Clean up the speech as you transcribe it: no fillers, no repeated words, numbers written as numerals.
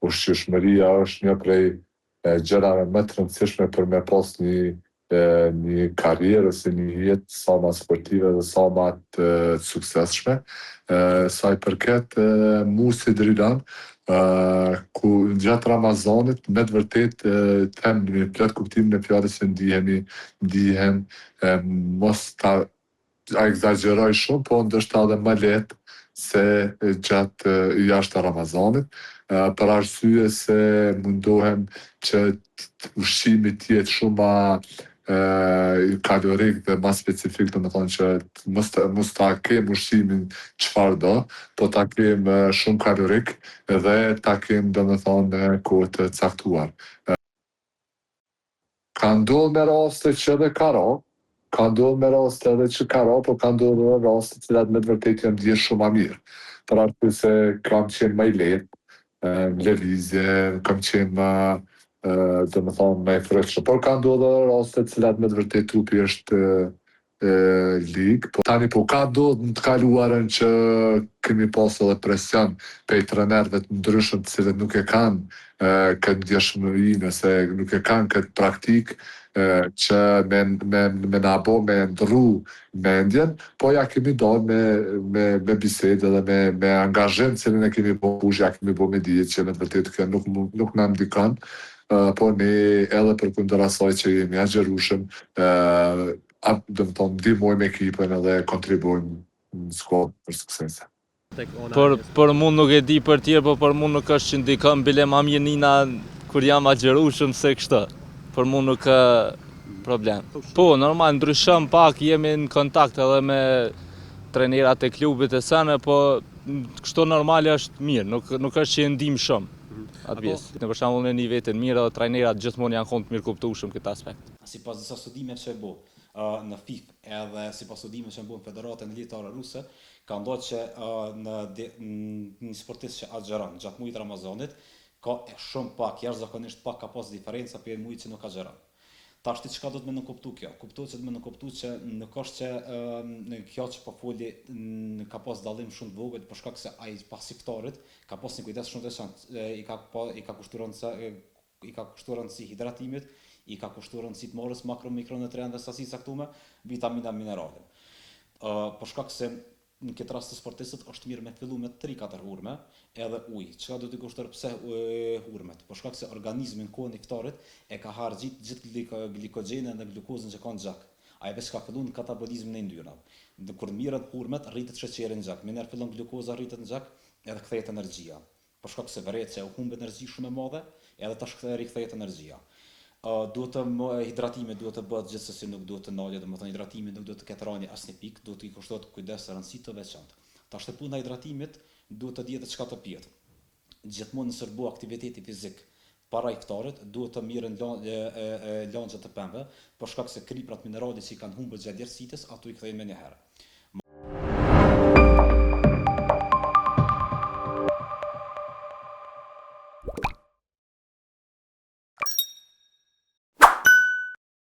Ushqyeshmëria është një prej gjërave më të rëndësishme për me pas një një karrierë ose një jetë sa ma sportive dhe sa ma të suksesshme. Sa i përket mu si Drilan, ku gjatë Ramazanit me të vërtetë them me plot kuptimin e fjalës se ndihemi ndihem mos ta ekzagjeroj shumë, po ndoshta edhe më lehtë se gjatë jashtë Ramazanit, për arsye se mundohem që ushqimi të jetë shumë ma kalorik dhe ma specifik, domethonë që mos të, mos ta kem ushqimin çfarëdo, po ta kem shumë kalorik dhe ta kem domethonë në kohë të caktuar. Ka ndodhë me raste që edhe ka ra, ka ndodhë me raste edhe që ka ra, po ka ndodhë edhe raste të cilat me të vërtetë jam ndjerë shumë ma mirë. Për arsye se kam qenë më i lehtë në lëvizje, kam qenë më domethonë më i frytshëm. Por ka ndodhë edhe raste të cilat me të vërtetë trupi është lig, po tani po ka ndodhë në të kaluarën që kemi pas edhe presion prej trenerëve të ndryshëm të cilët nuk e kanë këtë ndjeshmëri nëse nuk e kanë këtë praktikë që me, me, me na bo me ndrru mendjen, po ja kemi dalë me, me, me bisedë edhe me, me angazhim të cilin e kemi bo fushë, ja kemi bo me dije që me të vërtetë kjo nuk, nuk na ndikon, po ne edhe përkundër asaj që jemi agjërueshëm, a, do të thonë, ndihmojmë ekipën edhe kontribuojmë në skuadër për suksese. Për, për mu nuk e di për tjerë, po për mu nuk është që ndikon, bile ma mirë nina kur jam agjërueshëm se kështu. Për mu nuk ka problem. Po, normal, ndryshon pak, jemi në kontakt edhe me trenerat e klubit e sene, po kështu normale është mirë, nuk, nuk është që e ndim shumë atë pjesë. Në për shembull në një vetën mirë edhe trajnerat gjithmonë janë konë të mirëkuptueshëm këtë aspekt. Sipas disa studimeve që e bo në FIFA edhe sipas studimeve që e bo në Federatën Elitare Ruse, ka ndodhur që në një sportist që agjëron gjatë muajit të Ramazanit, ka shumë pak, jashtëzakonisht pak ka pas diferenca prej muajit që nuk agjëron. Tashti çka do të me nënkuptu kjo? Kuptohet që do me nënkuptu që nuk është që në kjo që po foli ka pas dallim shumë të vogël për shkak se ai pas iftarit ka pas një kujdes shumë të veçantë, i ka pa, i ka kushtuar rëndësi i ka kushtuar rëndësi hidratimit, i ka kushtuar rëndësi të marrjes makro mikronutrientëve sasi të caktume, vitamina minerale. Ë për shkak se në këtë rast të sportistët është mirë me fillu me 3-4 hurme edhe ujë. Çka do t'i kushtojë pse hurmet? Për shkak se organizmi në kohën e iftarit e ka harxhit gjithë gliko, glikogjenin dhe glukozën që ka në gjak. Ai veç ka fillu në katabolizmin e yndyrnave. Kur mirren hurmet, rritet sheqeri në gjak. Menjëherë fillon glukoza rritet në gjak, edhe kthehet energjia. Për shkak se vërehet se u humb energji shumë e madhe, edhe tash rikthehet energjia. Ë duhet të më, hidratimi duhet të bëhet gjithsesi nuk duhet të ndalet, domethënë hidratimi nuk duhet të ketë rënie asnjë pikë, duhet t'i kushtohet kujdes e rëndësi të veçantë. Tash te puna e hidratimit duhet të dihet çka të pihet. Gjithmonë nëse është bo aktiviteti fizik para iftarit, duhet të mirren lëngje të pemëve, për shkak se kriprat minerale që i kanë humbur gjatë djersitjes, ato i kthejnë menjëherë.